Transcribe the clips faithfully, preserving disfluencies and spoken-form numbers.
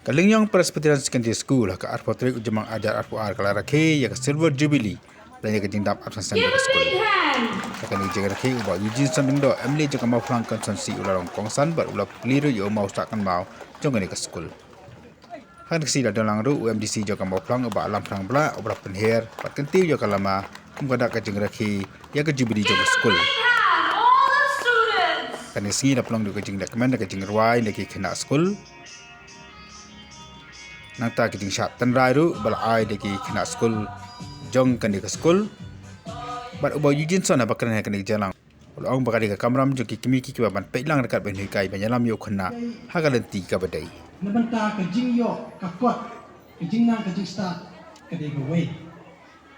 Ka Lyngïong Presbyterian Secondary School ha ka arphew tarik u Jymmang arhajar arphew ar ka la rakhe ïa ka Silver Jubilee lane ka jingdap arphew san snem jong ka skul. Ha kane ka jingrakhe u Bah Eugene Song Lyngdoh, M L A jong ka Mawphlang Constituency, u la long kongsan bad u la plie ruh ïa u maw sah kynmaw jong kane ka skul. Ha kane ka sngi la don lang ruh u M D C jong ka Mawphlang u Bah Lamphrang Blah, uba la pynher bad kyntiew ïa ka lama kum ka dak ka jingrakhe ïa ka Jubilee jong ka skul. Kane ka sngi la pynlong ruh ka jinglehkmen da ka jingrwai na ki khynnah skul. Nangta ki jingshah tynrai ruh ba la ai da ki khynnah skul jong kane ka skul. Bad u Bah Eugene Song haba kren ha kane ka jingïalang u la ong ba ka dei ka kamram jong ki kmie ki kpa ban peit lang ryngkat ban hikai ban ïalam ïa u khynnah ha ka lynti kaba dei. Na bynta ka jingïoh ka kot, ka jingnang ka jingstad ka dei kawei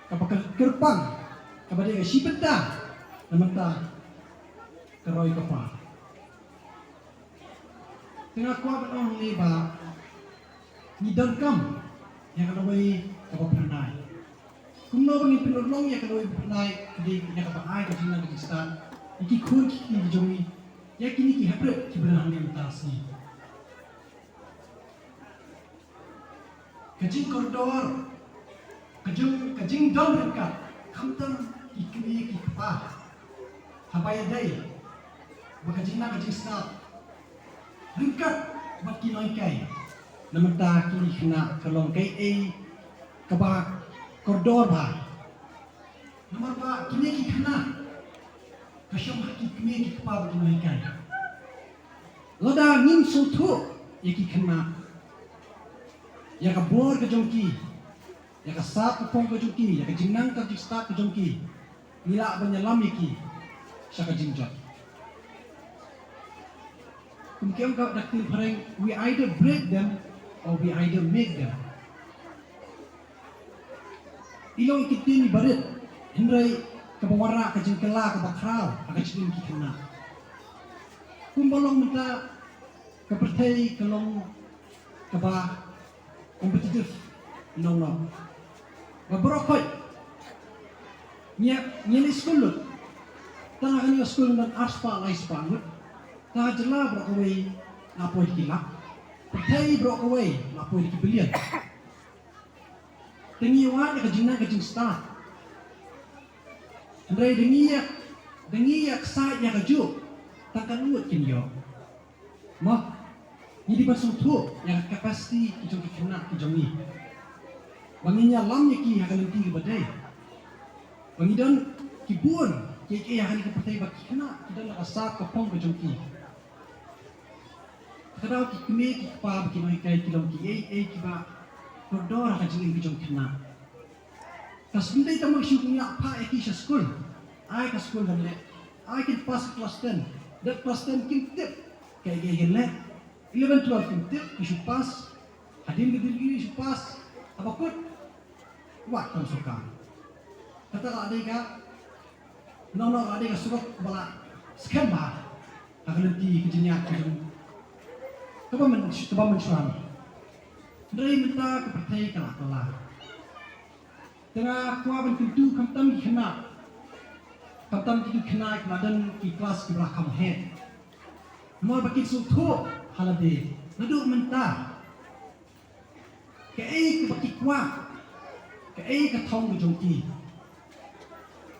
kaba ka kyrpang, kaba dei ka shi bynta na bynta ka roi ka par. Te nga kwah ban ong hangne ba ngi donkam ïa ka lawei kaba phyrnai. Kumno ba ngin pynurlong ïa ka lawei ba phyrnai, ka dei ïa kaba ai ka jingnang ka jingstad ïa ki khun ki kti ki jong ngi, ïa kine ki hynriew kiba don hangne mynta ka sngi. Ka jingkordor, ka jing, ka jingdon ryngkat, khamtam ki kmie ki kpa. Haba ïadei bad ka jingnang ka jingstad ryngkat bad ki nonghikai, na bynta kine ki khynnah ka long kaei kaba kordor bha. Namar ba kine ki khynnah ka shong ha ki kmie ki kpa bad ki nonghikai. Lada ngim sngewthuh ïa ki khynnah, ïa ka bor ka jong ki, ïa ka sap ka phong ka jong ki, ïa ka jingnang ka jingstad ka jong ki, ngi lah ban ïalam ïa ki sha ka jingjot. Kum ki ong ka dak ktien phareng, we either break them or we either make them. I long i ktien iba rit, hynrei kaba wanrah ka jingkylla kaba khraw ha ka jingim ki khynnah. Kumba long mynta ka pyrthei ka long kaba competitive, long long. Ba baroh khoit ngi, ngi leit skul lut. Tang ha kane ka skul ngan arspah laispah ngut. Tang ha jylla baroh kawei la poi ki lak. Pyrthei baroh kawei la poi ki billion. Te ngi wad ïa ka jingnang ka jingstad. Hynrei da ngi ïa, da ngi ïa ksaid ïa kajuh, tang katno ngut kin ïoh. Mo, ngi dei ban sngewthuh ïa ka capacity ki jong ki khynnah ki jong ngi, ba ngin ïalam ïa ki ha ka lynti kaba dei, ba ngi don ki bun kiei kiei ha kane ka pyrthei ba ki khynnah ki don la ka sap ka phong ka jong ki. Ka daw ki kmie ki kpa bad ki nonghikai ki long kiei kiei kiba kordor ha ka jingim ki jong ki khynnah. Ka shu dei tang ba shu ngi la phah ïa ki sha skul, ai ka skul kan leh, ai kin pass ka klas ten, dep klas ten kim tip kaei kaei kan leh. Eleven twelve kim tip, ki shu pass, hadien ka degree ki shu pass, haba kut wad kam sorkar. Kata ka la dei ka, no no, la dei ka surok ba la skhem bha ha ka lynti ka jingïaid ka jong, kaba myn, kaba mynshuwa. Hynrei mynta ka pyrthei ka la kylla. Te nga kwah ban kyntu khamtam ki khynnah, khamtam ki khynnah kiba la don ki klas kiba la kham heh. Namar ba kin sngewthuh ha lade naduh mynta kaei kaba ki kwah, kaei ka thong ka jong ki,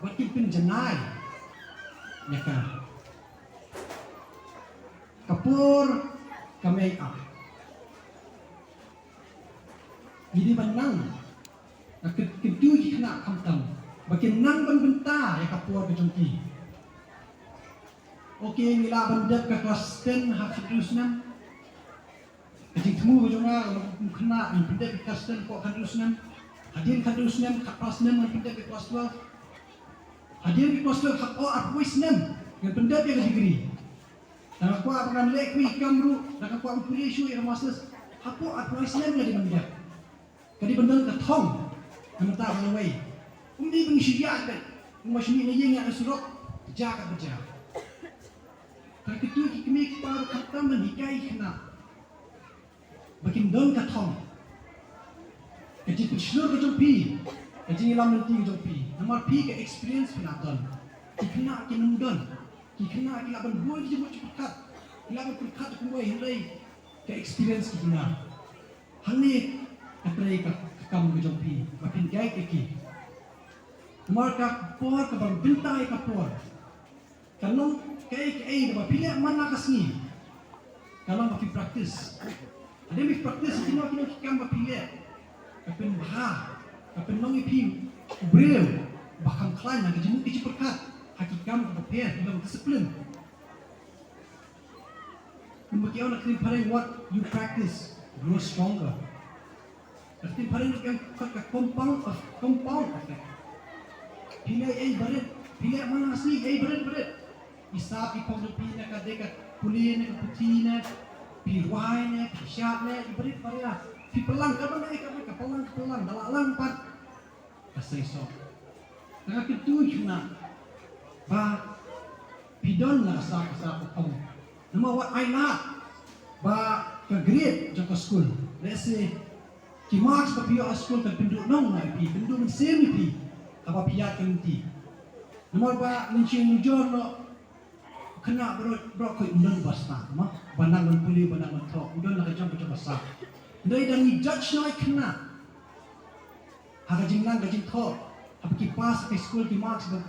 bad kin pynjanai ïa ka. Ka por ka mei ap. Ngi dei ban nang, nga kyn-, kyntu ïa ki khynnah khamtam ba kin nang ban bynta ïa ka por ka jong ki. Ok, ngi lah ban dep ka klas ten ha khathynriew snem. Ka jingthmu ka jong nga, nga kum khynnah, ngan pyndep ïa ka klas ten hapoh khathynriew snem. Hadien khathynriew snem, khatphra snem, ngan pyndep ïa ka klas twelve. Hadien ka klas twelve, hapoh arphew snem, ngan pyndep ïa ka degree. Da nga kwah ba ngan leh kawei ka kam ruh, da nga kwah ban pule shuh ïa ka masters, hapoh arphew snem nga dei ban dep. Ka dei ban don ka thong na ka bynta ka lawei. Ym dei ba ngi shu ïaid beit, ym ba shu mih na ïing ïaid na surok, ja ka ba ja. Te kito ki kmie ki kpa ruh khamtam ban hikai ki khynnah ba kin don ka thong. Ka jingpynshlur ka jong phi, ka jingïalam lynti ka jong phi, namar phi ka experience phi la don. Ki khynnah kim don. Ki khynnah ki lah ban buh ki jingmut jingpyrkhat, ki lah ban pyrkhat kumwei, hynrei ka experience ki khynnah. Hangne ka trei ka kam ka jong phi ba phin guide ïa ki. Namar ka por kaba bynta ïa ka por. Kan long kaei kaei ba phi leh man la ka sngi. Kan long ba phi practice. Hadien ba phi practice kino kino ki kam ba phi leh, ka pynbha, ka pynlong ïa phi u briew ba kham khlaiñ ha ka jingmut ka jingpyrkhat, ha ki kam kaba pher, ki long discipline. Kumba ki ong na ka ktien phareng, what you practice grows stronger. Na ka ktien phareng ki ong ka compound of, compound effect. Phi leh ei barit, phi leh man la ka sngi ei barit barit. Phi sap ïa i phong jong phi ne ka dei ka pule ne ka puthi ne, phi rwai ne, phi shad ne, i barit barit. Phi pynlang, ka ban ei ka ban, ka pynlang, ka pynlang, da la lang pat ka seisoh. Te nga kyntu ïa phi khynnah ba phi don la ka sap, ka sap ka phong. Namar wat ai lad ba ka grade jong ka skul, lehse ki marks ba phi ïoh ha skul kan pynduh nong ïa phi, pynduh mynsiem ïa phi haba phi ïaid ka lynti. Namar ba ngin shu nujor noh, u khynnah baroh, baroh khoit um don uba sah, mo, uba nang ban pule, uba nang ban thoh, u don la ka jong ka jong ka sap. Hynrei da ngi judge noh ïa ki khynnah ha ka jingnang ka jingthoh, haba ki pass ha ki skul, ki marks ba,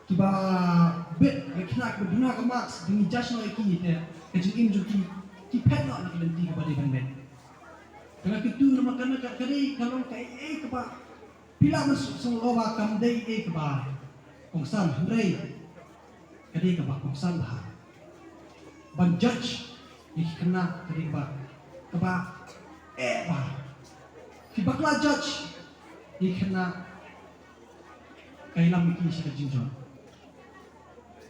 kiba bit, ki khynnah kiba duna ka marks, da ngi judge noh ïa ki, te ka jingim jong ki ki phet noh na ka lynti kaba dei ban met. Te nga kyntu namar kane ka, ka dei, ka long kaei kaei kaba phi lah ban sngewthuh ba kam dei ei kaba kongsan, hynrei ka dei kaba kongsan bha. Ban judge ïa ki khynnah ka dei kaba, kaba eh bha. Phi bakla judge ïa ki khynnah, ka ïalam ïa ki sha ka jingjop.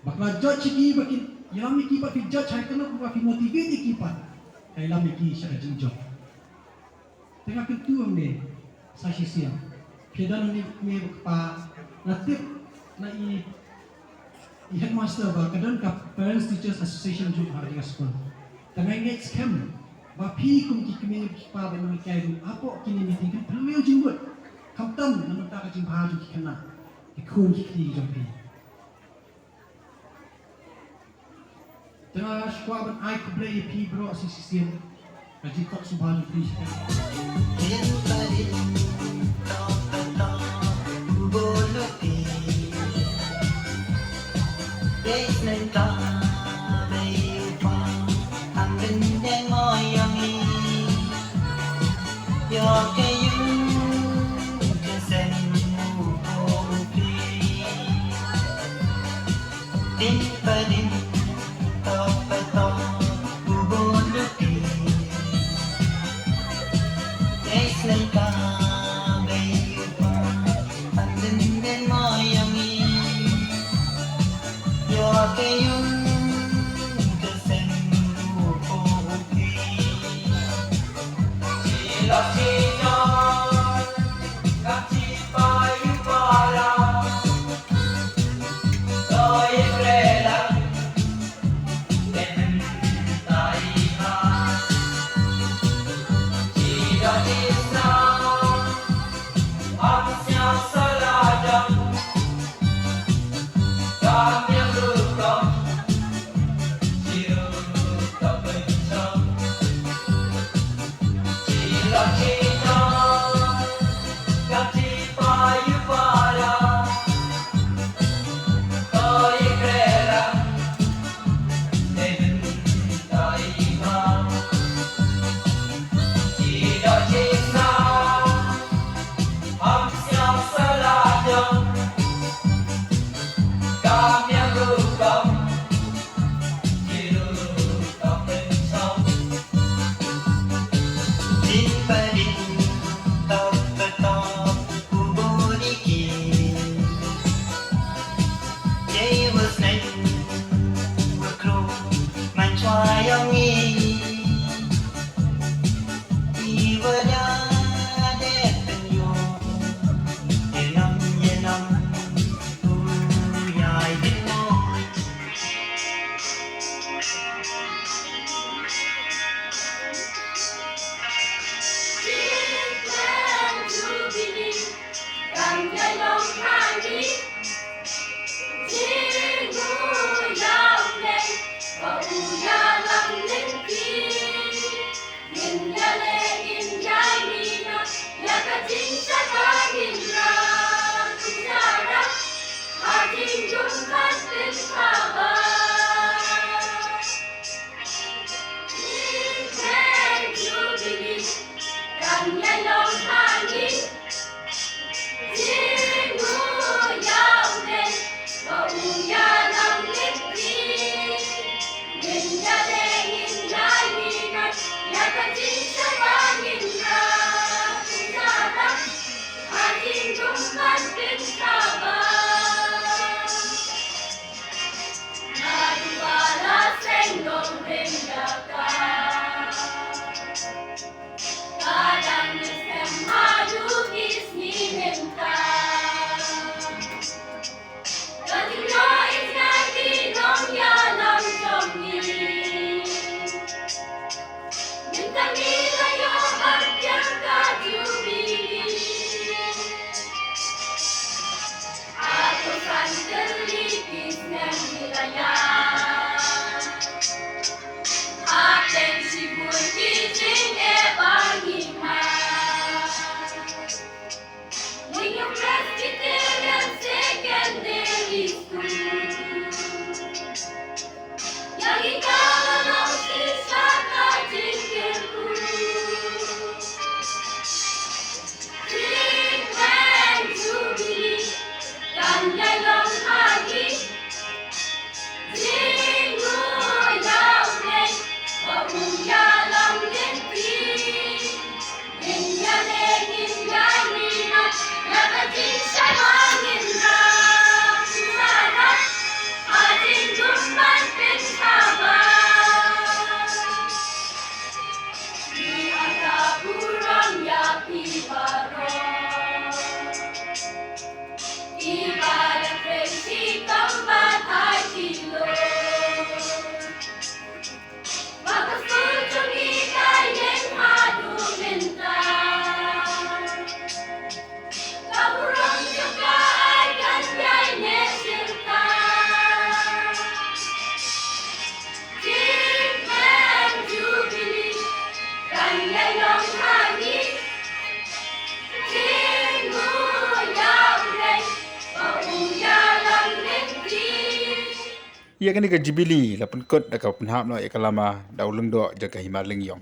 Bakla judge ïa ki, ba kin ïalam ïa ki, ba phi judge ha kane, ba phi motivate ïa ki pat, ka ïalam ïa ki sha ka jingjop. Te nga kyntu ïa me sa shisien. Phi don hangne me bad kpa, nga tip na i, i headmaster ba ka don ka Parents Teachers Association jong ka, jong ka skul. Te nga ngeit skhem ba phi kum ki kmie ki kpa ba nang hikai ruh hapoh kine meeting phin pynlong jingmut. Khamtam na ka bynta ka jingbha jong ki khynnah, ki khun ki kti jong phi. Te nga shu kwah ban ai khublei ïa phi baroh sa shisien. Ka jingkot sngewbha jong phi. Din pa din, tok pa tok, u bun u ti. Ei slei Ïa kane ka Jubilee la pynkut da ka pynhap noh ïa ka lama da u lyngdoh jong ka Hima Lyngiong.